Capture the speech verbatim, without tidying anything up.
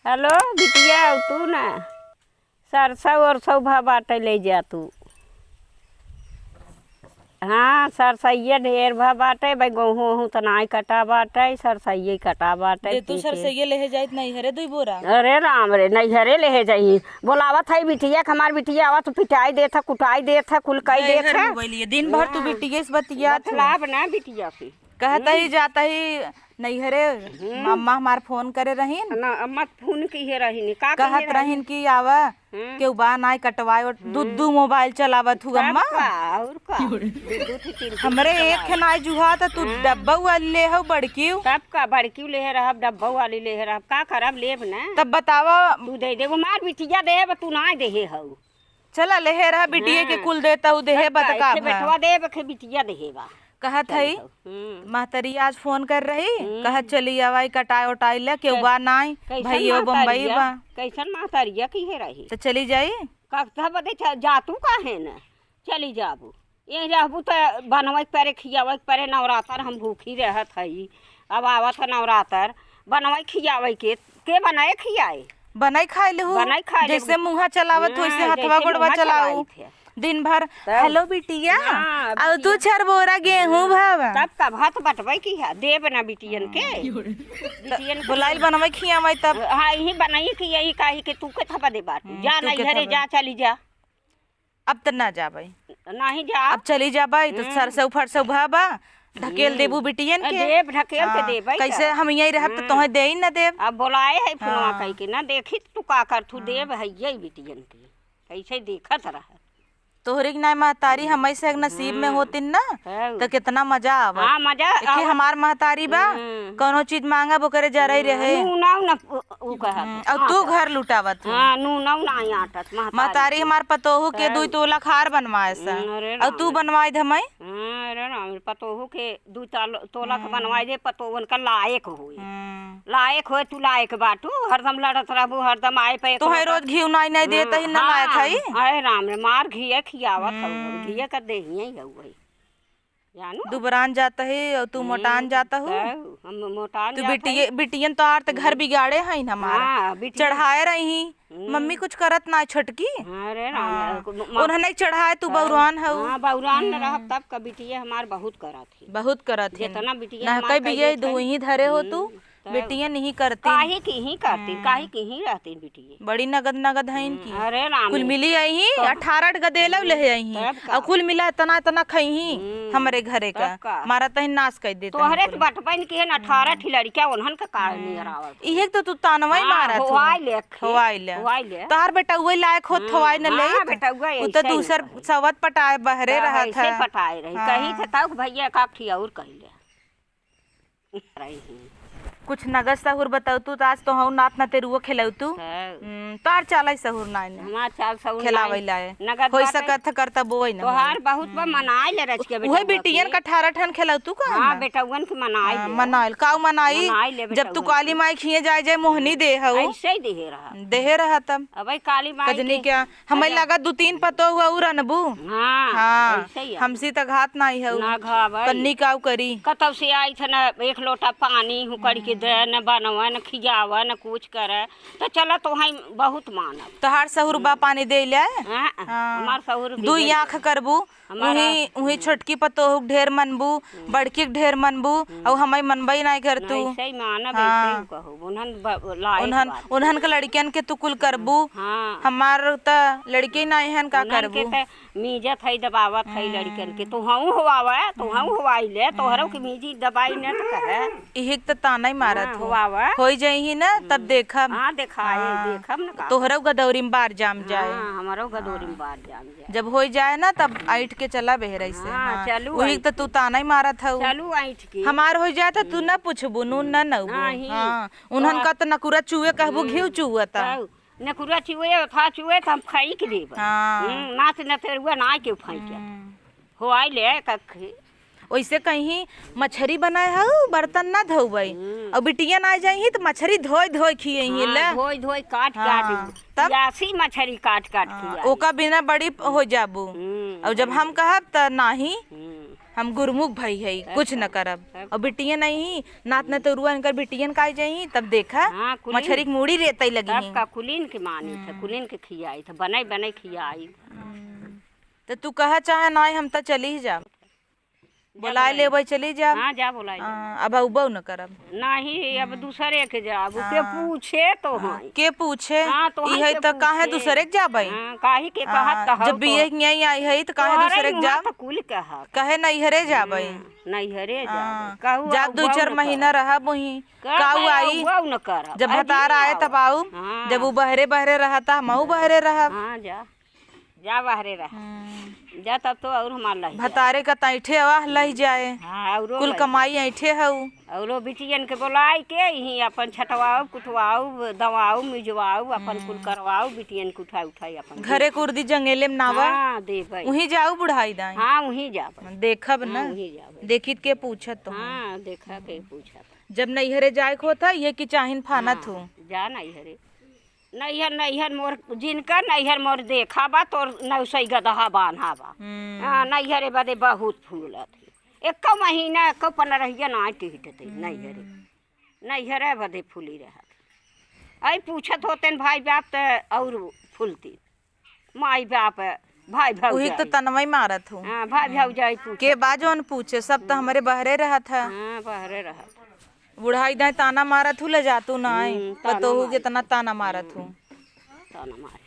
हेलो बिटिया, तू ना सरसौ ओरसौ भा बाटे, ले जा तू। हाँ, सरसैया ढेर भा बाटे, भाई, गेहूँ ओहूँ त नाई कटा बाटे, सरसैया कटा बाटे, दे तू ठीक है। सरसैया लेहे जाइत नैहरे दुई बोरा। अरे राम रे, नैहरे लेहे जाई। बोलावत है बिटिया के, हमार बिटिया आवत, पिटाई देत है, कुटाई देत है, कुल कई देत नैहर है। में बोलिए, दिन भर तू हाँ। बिटिया से बतियात हो। बतलाब ना बिटिया से। कहत हम्म। ही जात ही नैहरे, हम्म। अम्मा हमार फोन करे रहीन। ना, अम्मा फोन किहे रहीन, का कहत कहे रहीन? रहीन कि आवा, हम्म। केहू बा नाई कटवाए, और दू, हम्म। दू मोबाइल चलावत हूँ तब अम्मा। का, और का? दू, दू, तीन, तीन हमरे चलावत। एक खे नाई जुहा त तू हम्म। डब्बा वाली ले हऊ बड़की। तब का बड़की लेहे रहब, डब्बा वाली लेहे रहब, का करब, लेब ना। तब बतावा। तू दे देबू, मार बिटिया देहे बा, तू नाई देहे हऊ। चला, लेहे रहा, बिटिया के हाँ। कुल देता हूँ, देहे तब का, बतका एक ठे भा। बेटवा देब, एक ठे बिटिया देहे बा। कहत चल हई, हऊ। हम्म। महतरी आज फोन कर रही, हम्म। कहत चली आवाई, कटाई ओटाई ले, केहू कै-, बा नाई, कैसन भइयो महतरिया? बम्बई बा। कैसन महतरिया किहे रही? त चली जाई? कब बदे च-, जा तू काहे न? चली जाबू। यहीं रहबू त बनवै के परे, खियावै के परे, नवरातर हम भूखी रहत हई। अब आवत ह नवरातर, बनवै खियावै के, के बनाए खियाए? बनाई खाए लेहू। बनाई खाए लेहू। जैसे मुँहा चलावत हो, वैसे हाँ, हथवा जैसे गोड़वा मुँहा चलाऊ। चलाइत है। दिन भर, तब? "हेलो बिटिया, हाँ, अब तू बिटिया। छर बोरा गेहूँ हाँ, भावा।" तब का भात बटबै की है, देब ना बिटियन के। हाँ। बिटियन के बुलाइल देब। बनवै खियावै तब। हाँ, यही बनाई कि यही कही कि तू के थपा दे बाटू। हम्म, जा तू के नैहरे थपा। जा, चली जा। अब त ना जाबै। नाही जा। अब चली जाबै त हम्म। सरसौ फरसौ भा बा, ढकेल हम्म। देबू बिटियन ए, के। देब, ढकेल के हाँ, देबै कैसे त। हम यहीं रहब त हम्म। तोहे देई न देब। अब बोलाए है फोनवा हाँ। कई के ना, देखी त तू का कर, तू हाँ। देब है ये बिटियन के। कैसे देखत रह। तोहरी के नाई महतारी हम्म। हमई से एक नसीब में हम्म। होतिन ना, है। त कितना मजा आवत। हाँ, मजा एके आवत। हमार महतारी बा, हम्म। कौनो चीज मांगब ओकरे जरई हम्म, रहे। नू ना, ना, उ, उ कहत हम्म, हूँ, अब तू आटत। घर लुटावत हूँ। हाँ, नू ना, ना आटत, महतारी महतारी के। हमार पतोहू के तब। दुई तोला खार बनवाए सा। हम्म, अरे अब राम तू रे। बनवाई धमई। हाँ, अरे राम रे, पतोहू के दुई ताल-, तोला के हम्म। बनवाई दे, पतोहन का लायक होए। हम्म। लायक होए, तू लायक बाटू, हरदम लड़त रहबू, हरदम आए पे तोहे रोज घीव नाई नाई देत हम्म, ही, ना लायक हाँ, हई। अरे राम रे, मार घिये खियावत हऊ, हम्म। घिये का देहिये हऊ। जानू? दुबरान जात है और तू मोटान हम्म, जात हो। तब हम मोटान तू जात बिटिये-, है। बिटियन तो आर त घर हम्म। बिगाड़े हैं हमार। हाँ, बिटियन। चढ़ाए रही, हम्म। मम्मी कुछ करत ना छोटकी। हाँ, अरे राम, हाँ। म-, म-, उन्हने चढ़ाए तू तब, बौरान हऊ। हाँ, बौरान न रहब हम्म। तब का बिटिये हमार बहुत करत है। बहुत करत है। जितना बिटिये ना हमार कई कर बिये देत है। दुई ही धरे हो तू। हम्म। तब बेटियन ही करतीन। काहे की ही करतीन, हम्म। काहे की ही रहतीन बिटिये। बड़ी नगद नगद है इनकी। हम्म, अरे राम कुल रे। मिली आई ही, तो अठारह ठे गदेला लेहे आई ही। तब का? और कुल मिला इतना इतना खई ही हम्म, हमरे घरे तब का। का? मारा तही नाश कर देते तोहरे हैं तो कुल। बटपन के है ना, अठारह हम्म। ठी लड़किया उन्हन का काहे हम्म। नियर आवत है। इहे तो तू तानवा ही हाँ, मारत हो। होवाई ले अखे। होवाई ले। होवाई ले। तोहार बेटा उहे लायक होत हम्म, होवाई न हाँ, लेत। बेटा उहे उ तो ऐसे ही दूसर रहे। सवत पटाए बहरे तब रहत ऐसे है। पटाए रही। हाँ। कही थे तब भैया का अखी और कही ले। रही। कुछ नगद सहूर बतौतू त आज तोहू नात नतेरुओ खेलौतू। हाँ। हम्म, तार चाल है सहूर नाई ने। हमार चाल सहूर खेलावै नाई। लाए। नगद होई बाटे। सकत है करता बोई न तोहार होई। बहुत बा, हम्म। मनाई ले रच के उहे बेटउआ बिटियन के। का अठारह ठन खेलौतू का हाँ, ना? बेटउअन के मनाई हाँ, ले। मनाइल। काऊ मनाई? मनाई ले जब तू बेटउअन काली के। माई खिए जाए जाए मोहनी हम्म। दे हऊ। ऐसे ही देहे रहा। देहे रहा तब। अबे काली माई कजनी के क्या? हमें अच्छा। लगा दू तीन पतोह हुआ उ रनबू। हाँ, हाँ, ऐसे ही है। हमसी त घात नाई है उ। ना घावई। कन्नी काऊ करी। कतौ से आई थे ना एक लोटा पानी हुकड़ के दे, न बनवा, न खियावा, न कुछ करे। तो चला तो हम बहुत मानब। तोहार सहूर बा पानी दे ले? हाँ, हाँ। हमार सहूर भी दुई दे आँख दे। करबू। हमारा उही, उही हम्म। छोटकी पतोह के ढेर मनबू, हम्म। बड़की के ढेर मनबू, हम्म। अउ हमई मनबई नाई कर तू। नहीं, सही मानब, हाँ। ऐसे ही कहू। उन्हन ब-, लायक उन्हन, बात। उन्हन के लड़कियन के तू कुल करबू। हाँ। हमार त लड़के नाई हन, का उन्हन के करबू? त मीजत है, दबावत है हम्म। लड़कियन के। तू हऊ होवावे, तू हऊ हम्म। होवाई ले, तोहरो के हम्म। मीजी दबाई न त कहे। इही के त ताना ही मारत हाँ, हो। होवावे। होई जइही ना, तब हम्म। देखब। हाँ, देखाए, हाँ। देखब न का। तोहरो गदौरी में बार जाम जाए। हाँ, हमरो गदौरी में हाँ। बार जाम जाए। जब होई जाए ना, तब हम्म। ऐंठ के चला बेहराई से। हाँ, हाँ। चलू उही ऐंठ त तू के। ताना ही मारत हऊ। चलू ऐंठ के। हमार होई जाए त तू हम्म। ना पूछबू, नून ना नउबू। नहीं। हाँ। उन्हन तो का त नकुरा चुए कहबू, हम्म। घिउ चुअता। तब नकुरा चुए, ओथा चुए त हम फेंक देब। हाँ। हम्म, नाच नतेरुआ ना के फेंके। हम्म। होवाई ले कखे। ओइसे कहीं मछरी बनाए हऊ, बर्तन ना धोबै। हम्म। अउ बिटिया ना जाइही त मछरी धोइ धोइ खियइही हाँ, ले। धोइ धोइ काट काट। हाँ, तब? पियासी मछरी काट काट हाँ, खियाई। ओका बिना बड़ी हो जाबू। हम्म, अउ जब बड़ी। हम कहब त नाही। हम्म। हम गुरुमुख भई हई, तब कुछ न का? करब। तब और का? बिटियन आई ही, नात नतरुआ इनकर बिटियन का आई जाई, तब देखा, हाँ, कुलीन। मछरी के मूड़ी रेतई लगी तब ही। का कुलीन के मानी थे, हम्म। कुलीन के खियाई थे, बनई बनई खियाई। हम्म। तो तू कहा चाहे ना, हम तो चली ही जाब। जा बोलाए बोलाई। लेबै, चली जाब। हाँ, जा बोलाई। हाँ, अब अउबौ न करब। नहीं, अब हम्म। दूसरे के जाब, के हाँ। पूछे तो हाँ, हैं। के पूछे? हाँ, तो हैं इहे के तो काहे पूछे? दूसरे के जाबै? हाँ, काहे के हाँ, कहत कहब जब तो? बिये के नहीं आई है तो काहे तोहरे दूसरे के मुँह जाब? तो कुल कहत। कहे नैहरे जाबै। हम्म, नैहरे जाबै। हाँ, कहू जा अउबौ दू चार न महीना करब। रहब वहीं। कह काऊ भाई आई? अउबौ न करब। जब अजी भतार आए आओ। तब आऊ। हाँ। जब उ बहरे बहरे रहता, हम ऊ बहरे रहब। हाँ, जा। जा बहरे रह। हम्म। जा तब तो और हमार लही जाए। भतारे का तैठे आवा लही जाए। हाँ, औरो कुल लही कमाई जाए। ऐठे हऊ। औरो बिटियन के बोलाई के यहीं अपन छटवाऊ, कुटवाऊ, दवाऊ, मिजवाऊ, अपन कुल हम्म। करवाऊ, बिटियन के उठाई उठाई अपन घरे दे। कुर्दी जंगेले में नावा। हाँ, देबै। उहीं जाऊ बुढ़ाई दाई। हाँ, उहीं जाबै। देखब हाँ, ना। उहीं जाबै। देखित के पूछत तो हूँ। हाँ, देखा के पूछत। जब नैहरे जाए के होता, ये कि चाहिन फानत हाँ, हूँ। जा नैहरे। नैहर, नैहर मोर, जिनकर नैहर मोर देखा बा, तोर नौसई गदहा बान्हा बा। हम्म। हाँ, नैहरे बदे बहुत फूलत है। एको महीना, एको पनरहिया ना टिकट दे, नैहरे। हम्म। नैहरे बदे फूली रहत। आई पूछत होतेन भाई बाप त और फूलती। माई बाप, भाई उही तो भौजाई। तनवई मारत हूँ। हाँ, भाई भौजाई पूछत। के बा जौन पूछे, सब तो हमरे बहरे रहत है। हाँ, बहरे रहत। बुढ़ाई दाई ताना मारत हूँ, ले जा तू ना आई। हम्म, ताना पतोहू मारत कितना हूँ। ताना मारत हूँ। हम्म, ताना मारत।